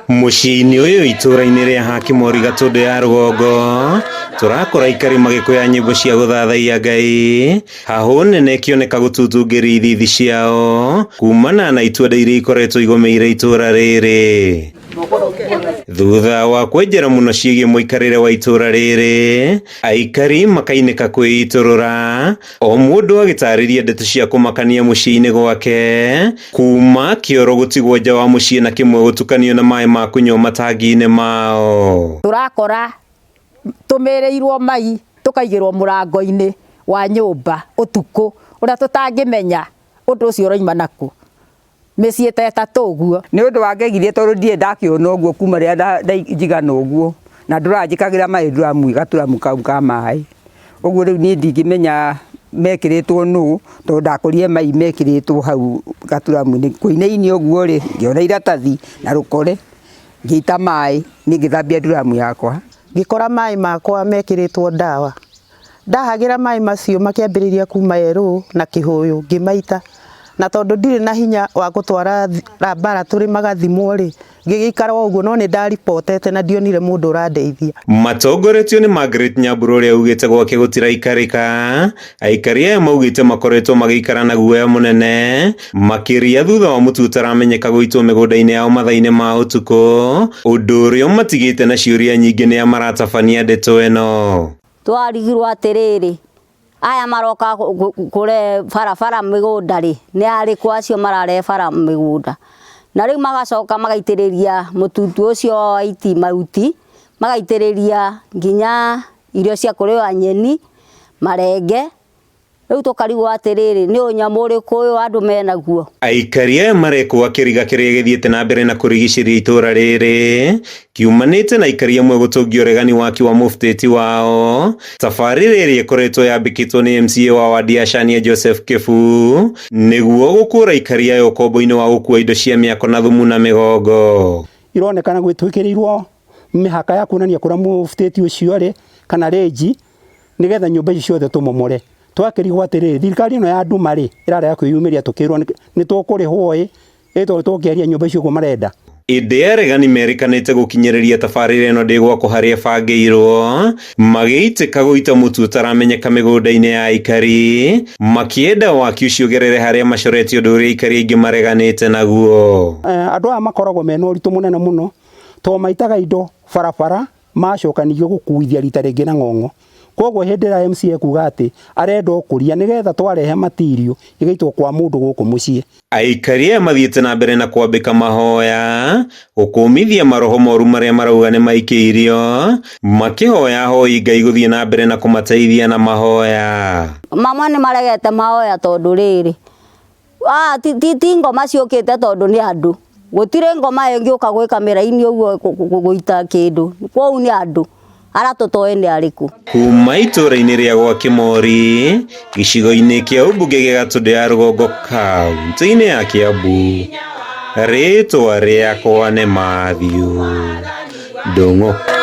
Mũciĩ-inĩ ũyũ itũũra-inĩ rĩa Hakimori Gatũndũ ya rũgongo tũrakora aikari magĩkũya nyĩmbo cia gũthathaiya Ngai hahũ nene ĩkĩoneka gũtutungĩria ithithi ciao kumana na itua iria ikoretwo igũmĩire itũũra rĩrĩ. Thutha wa kwenjera mũno ciĩgiĩ mũikarĩre wa itũũra rĩrĩ, aikari makainĩka kwĩitũrũra o mũndũ agĩtarĩria ndeto cia kũmakania mũciĩ-inĩ gwake kuma kĩoro gũtigwo nja wa mũciĩ na kĩmwe gũtukanio na maĩ ma kũnyua matangi-inĩ mao. Tũrakora tũmĩrĩirwo mai tũkaigĩrwo mũrango-inĩ wa nyũmba ũtukũ ũrĩa tũtangĩmenya ũndũ ũcio ũroima nakũ. Mĩciĩ ta ĩtatũ ũguo. Nĩ ũndũ wangegirie tondũ ndirĩ ndakĩona ũguo kuma rĩrĩa njigana ũguo na ndũranjĩkagĩra maĩ nduramu gaturamu kau ka maĩ. Ũguo rĩu niĩ ndingĩmenya mekĩrĩtwo nũ tondũ ndakorire mai mekĩrĩtwo hau gaturamu-inĩ. Kũinainio ũguo rĩ, ngĩona iratathi na rũkore ngĩita maĩ niĩ ngĩthambia nduramu yakwa. Ngĩkora maĩ makwa mekĩrĩtwo ndawa. Ndahagĩra maĩ macio makĩambĩrĩria kuma yerũ na kĩhũyũ ngĩmaita. Na tondũ ndirĩ na hinya wa gũtwara laboratory magathimwo rĩ, ngĩgĩikara o ũguo no nĩ ndaribotete na ndionire mũndũ ũrandeithia. Matongoretio nĩ Margaret Nyambura ũrĩa ugĩte gwake gũtiraikarĩka, aikari aya maugĩte makoretwo magĩikara na guoya mũnene makĩria thutha wa mũtu ũtaramenyeka gũitwo mĩgũnda-inĩ yao mathaa-inĩ ma ũtukũ, ũndũ ũrĩa ũmatigĩte na ciũria nyingĩ nĩa maratabania ndeto ĩno. Twarigirwo atĩrĩrĩ, aya maroka kũrehe barabara mĩgũnda rĩ, nĩ arĩkũ acio mararehe bara mĩgũnda? Na rĩu magacoka magaitĩrĩria mũtutu ũcio wa waiti mahuti, magaitĩrĩria nginya irio cia kũrĩo nyeni, marenge. Rĩu tũkarigwo atĩrĩrĩ, nĩ ũnyamũ ũrĩkũ ũyũ andũ menaguo? Aikari aya marekũa kĩriga kĩrĩa gĩthiĩte na mbere na kũrigicĩria itũũra rĩrĩ kiumanĩte na aikari amwe gũtũngia ũregani waki wa mũbutĩti wao tabarĩra ĩrĩa ĩkoretwo yambĩkĩtwo nĩ MCA wa wadi ya Shania Joseph Kĩbu nĩguo gũkũra aikari aya ũkombo-inĩ wa gũkua indo cia mĩako na thumu na mĩgongo. Ironekana gwĩtwĩkĩrĩirwo mĩhaka ya kuonania kũrĩa mũbutĩti ũcio arĩ kana rĩnji nĩgetha nyũmba ici ciothe tũmomore. Twakĩrigwo atĩrĩrĩ, thirikari ĩno ya nduma rĩ, ĩrarega kwĩyumĩria tũkĩrwo nĩ tũkũrĩhwo ĩ, ĩ tondũ tũngĩeheria nyũmba icio ũguo marenda. Ĩndĩ aregani merĩkanĩte gũkinyĩrĩria tabarĩra ĩno ndĩgwakwo harĩa ĩbangĩirwo, magĩitĩka gũita mũtu ũtaramenyeka mĩgũnda-inĩ ya aikari, makĩenda waki ũcio ũgerere harĩa macoretie ũndũ ũrĩa aikari aingĩ mareganĩte naguo. Andũ aya makoragwo mena ũritũ mũnene mũno, tondũ maitaga indo barabara macoka ningĩ gũkuithia rita rĩngĩ na ng'ong'o. Koguo hĩndĩ ĩrĩa MCA ekuga atĩ arenda ũkũria nĩgetha twarehe material ĩgaitwo kwa mũndũ gũkũ mũciĩ. Aikari aya mathiĩte na mbere na kwambĩka mahoya gũkũmithia maroho moru marĩa marauga nĩ maikĩirio, makĩhoya ahoi Ngai gũthiĩ na mbere na kũmateithia na mahoya. Mamwe nĩ maregete mahoya tondũ rĩrĩ, ti ngoma ciũkĩte tondũ nĩ andũ. Gũtirĩ ngoma ĩngĩũka gwĩka mĩraini ũguo gũita kĩndũ, kwoguo nĩ andũ arĩa tũtoĩ nĩ arĩkũ. Kuma itũũra-inĩ rĩa gwa Kĩmori, gĩcigo-inĩ kĩa ũmbunge gĩa Gatũndũ ya rũgongo kaunti-inĩ ya Kiambu, rĩtwa rĩakwa nĩ Matthew Ndung'u.